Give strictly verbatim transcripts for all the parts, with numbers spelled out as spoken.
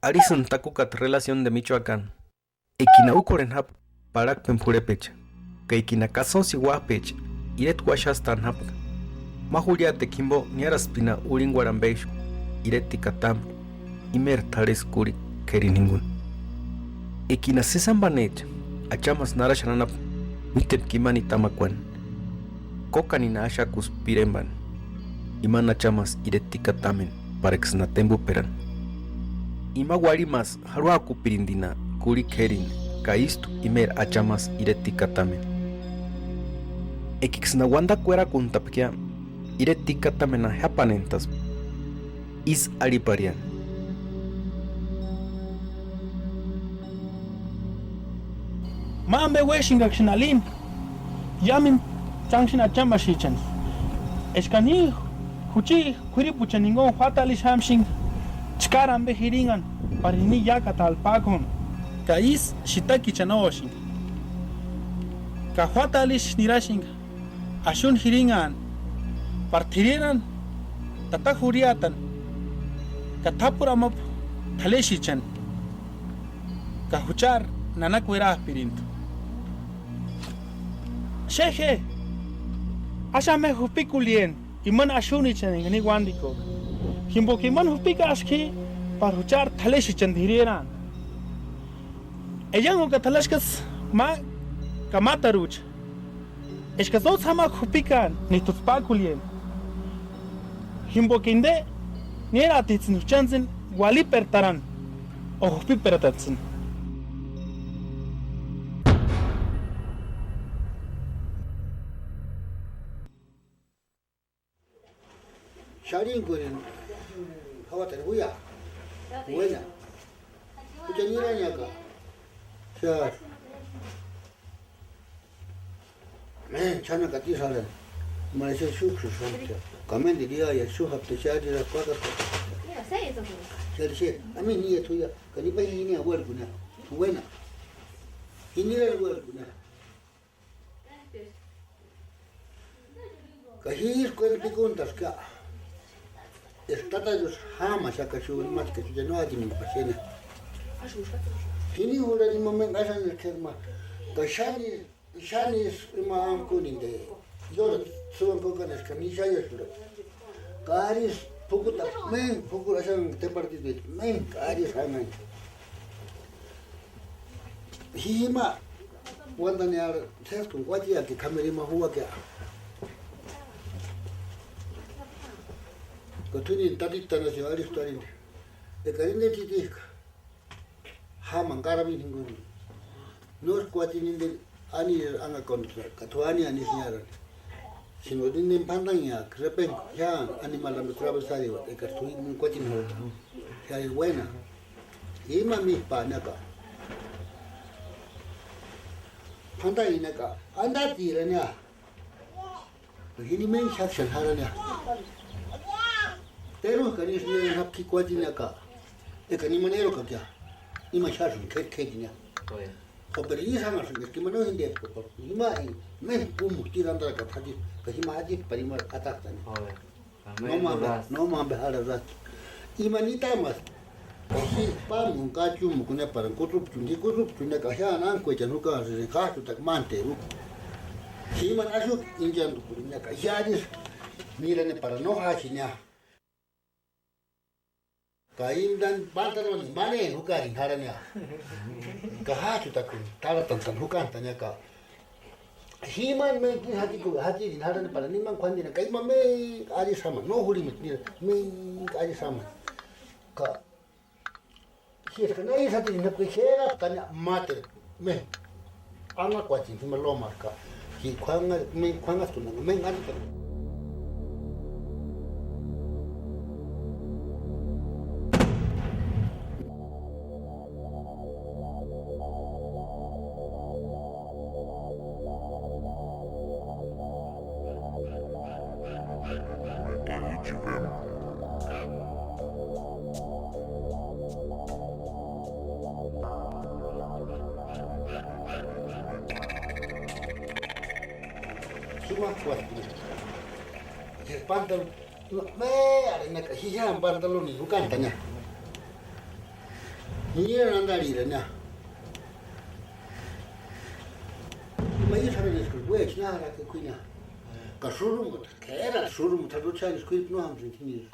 Arisïnti takukata Relación de Michoacán, ekini aukorheni jápka parhakpeni p'urhepecha, ka ekini kasonsï uáp'echa ireti uáxastaani jápka, ma jurhiatekua jimpo niárasptini urhinkuarhu ampexu ireti ka támu, imeri t'arhesï kurhikua k'érini jinkuni. Ekini sési ampanecha achamasï naraxani anapu mítepka imani tamakuani, kókanini axakusï pirempani, imani achamasï ireti ka támeni, para eksïni na tempuperani. Ima uarhimasï jarhuakupirintina kurhikua k'érini, ka ístu imeri achamasï ireti ka támeni. Ekiksïni na uantakua uerakuntapkia, ireti ka támeni na jiápanentaspti, ísï arhipariani: Ma ampe uéxinkaksïni alini, iámentu chánksïni achamaxechanisï, eskani juchi k'uiripuchani jinkuni juátarhu ixu jámsïnka, chkári ampe jirinhani, para jini iákata alpak'uni, ka ísï xitakichani ósïnka, ka juátarhu ixu niraxinka, axuni jirinhaani, para t'irerani, tata jurhiatani, ka t'ápuru anapu t'alhexichani, ka juchari nanaka uerap'irintu. Xe je, axamu je jupikulieni imani axunichani enka ni uántikuaka, jimpoka imani jupikaska ji, para juchari t'alhexichani t'ireraani. Eyankuka t'alhexkasï ma ka mátarucha, eskasï nóts'ï jámakua jupikaani, níjtuts'ï pákulieni, jimpoka inte niáratits'ïni juchantsïni ualipertarani o jupiperatats'ïni. Xarhinkuerini jauatani juia. Juéna. Jucha niraniaka. Xáa. Men ch'ánaka atisï arhani. Ma ese xúksïsï jámtia. Ka méntiri iáia xújapti xári ra kuákasï. Xári xe, ami niña t'uia. Ka nipa ji jiniani uérkunia. Juéna. Ji nirani uérkunia. Ka ji ísku kuénta pikuntaska, eska tata Diósï jámaxaka xúni máski ka jucha no atimipaxeni. Jini jurhani ima méngu axanirhu k'éri ma, ka xáni, xánisï ima amkuninde, ióra tsúani kókani eska ni xániasïrhaka. Ka arisï p'ukuta méngu p'ukuri axanirhu teparhu típiti méngu ka arisï jámani. Ji ima uantani arha séskuni kuácheaka k'ameri ima juuakia. Ka t'uíni tatitani asï arhispti arini, ekari inde tsïtijka, jámani karamini jinguni. Nósï kuatini inde anireri anhakuantaska ka t'u aniani isï niárani. Sino inde p'antanheaka repenku jiáni animali ambe travesareati ekari t'u inde kuatini jauaka. Xári uéna. Ima míp'aani aka. P'antaini aka. Antatirania. Jini méngu xáksïni jarhania. Terujkani isï nirani japu k'ikuatini aka. Ekani ima nerukakia, ima xásïni k'éri k'érinia. Oya. Ka pero ísï jánhasïnka eska ima no jintespka, ka ima enka méngu kúmu tiri antarakata jatiri, ka jima jatiri pari ima ataktani. Oya. Nóma ambe, nóma ambe jarhasï. Ima nitamaspti. Ka ji pámu kachumukua ne parani kutsupchuni, ji kutsupchuni ne ka jiáni ánkuechani jukaasïrini jájtutakua mánteru. Ji imani axuka inchantukurini ne ka ji arisï nirani para no jáxenia. Ka intani pantaloni maneni jukarini jarhania. Ka jájtutakuni tarhatantani jukantania ka. Jimani méngu jatikuani jatirini jarhani para nimani k'uantini ka ima méngu arisï jámani, no jurhimitku nirani méngu arisï jámani. Ka ji eska na ísï jatini japu ka xéraptania máteru méngu. Anakuatini jima lómarhu ka ji k'uanha-, méngu k'uanhatskunhani méngu antatarhu. Suma kuatini. Espantan. Me, arhinaka, ji jiáni pantaloni jukantania. Niáni andarhirani. Ima ísï jarhani eskari uéchi na jarhaka k'uini. Ka xurhumuta, k'érati xurhumuta, ruchani k'uiripu no jámsïnti jiniru.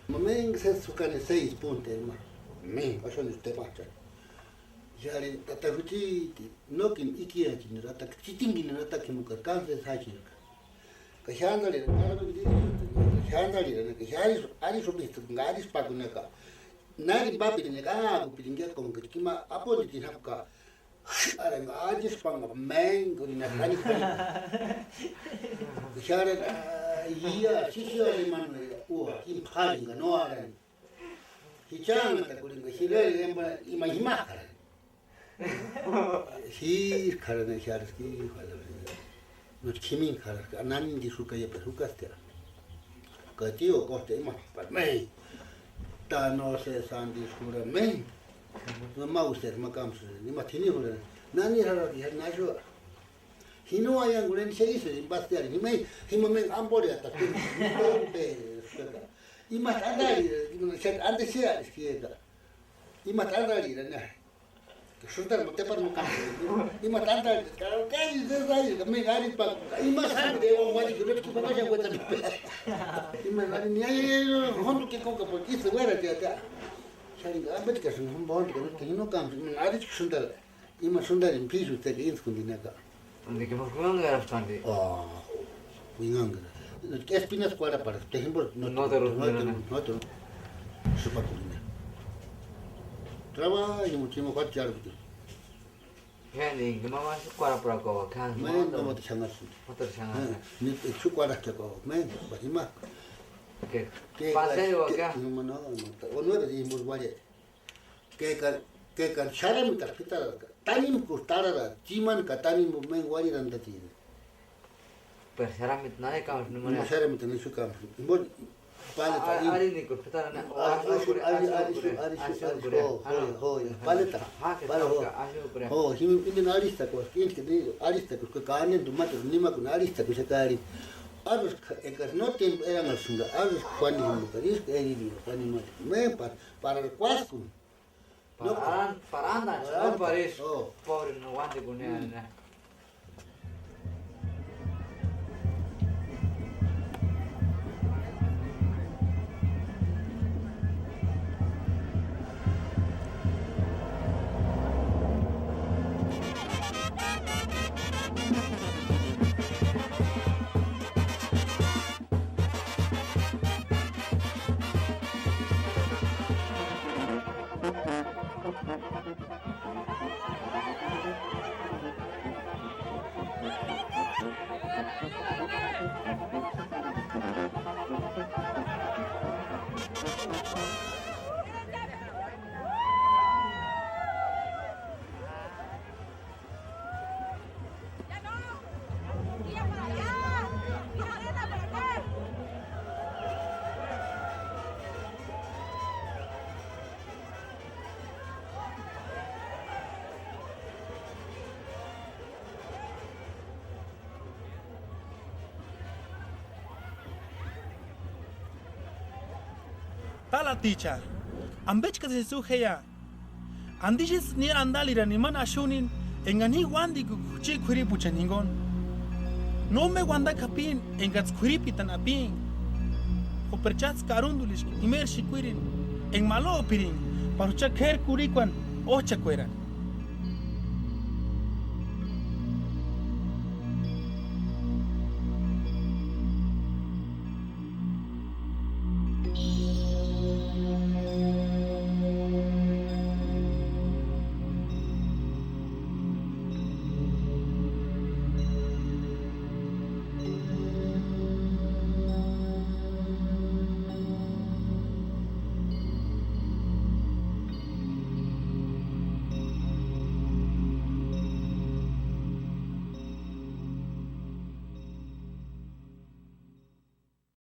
Ma méngu sési jukani seis punteru ma. Méngu, axunisï tepachani. Xári tata juchiti, nókini ikiachiniri ataka, tsïtinkiniri ataka jimukari kánsesi jáchirka. Ka xándarhirani, xándarhirani, ka xári, ari xupitskuni ka ari spakunaka. Nári papirineka, áakupirinka, konka ima aponitini jápka. Aranha, áchispanha ménkurini, ani, ani. Xári, ia, xixi arimani, ua, ima p'árinka, no arani. Ji chánhantakurhinka, ji reri empa, ima jima jarhani. Ji jarhani, xári, ji jarhani. Nóchi jimini jarhaska, nani indi xukaiape jukastia. Ka tío kójtia ima pari méi. Ta no sé sándi jurhani méi. No ma useri ma kámsï, ima t'ini jurhani. Nani jarhaka ji naxua. Ji no aiankurheni xérisïri pastiari, jima, jima méi amporheata. Ima andarhirani, ima xéti andi xéariski eka. Ima andarhirani. Ka xúntari ma tepari ma kámsï. Ima andarhirani, ka, ka, ka, ka, méi aripa, ima sándi de o guadi jurhani, ki pakaxani uétani. Ima nani, ya, ya, ya, ya, jónduke kóka, porque ísï uératia, ya. Xáni, ampetikasïni jónduke, no kámsï, ima arichka xúntari. Ima xúntarini p'ísï tseka íntskuni tineka. Andi, ka ma kuinhangueraspti andi. Aa, kuinhangera. Espinasï kuarhaparhasti, jimpo no, no, no, no, no, no. Supakurhini. Trabajo, jimpo, jimpo juáti chárhukuti. Jeni, ka ma, ma xúkuarhaparhakuauaka. Méni, no, no, no, xanharasïnti. Otro xanhara. Ni xúkuarhakuauaka, méni, pa jima. Ke, ke, paseo ka. No, no, no, no, o nueve de jimpo guarhia. Ke ka, ke ka xaramitarhu p'itararka, tánimkusï tarharati, tsimani ka tánimku méni uarhirantatini. Pero xaramita nani kámasï, no, no, xaramita nani xúkamsï. Bueno, paleta. Ari, arinikuarhu p'itarani, o, ari, axu, ari, axu, ari, axu, ari, axu, axu, ari, axu, jo, jo, jo, paleta. Pale, jo. Axu, jo, jimini, jimini arhistakuaska, íntskini arhistakuaska, ka anhendu máteru nimakuni arhistakuxaka arhini. Arhuska, ekari no tiempo eranharasïnka, arhuska Juani jimpo, ka ísku eririaka animali. Méni pari, pararkuaskuni. Para, no, an-, para andanchi, para no, para andanchi, eso. Oh. Pobre, no, uántekunhani. Mm. Tálaticha, ¿ampechkasï itsï je ya? ¿Antisï ísï niáni antarhirani imani axunini enkani ji uántikuka jucheti k'uiripuchani jinkuni? Nómeni uantaka japini enkats'ï k'uiripitani apinka. Ópera cháts'ï karuntuliska imeri xikuirini enka malopirinka pari jucha k'éri kurhikuani óch'akuerani.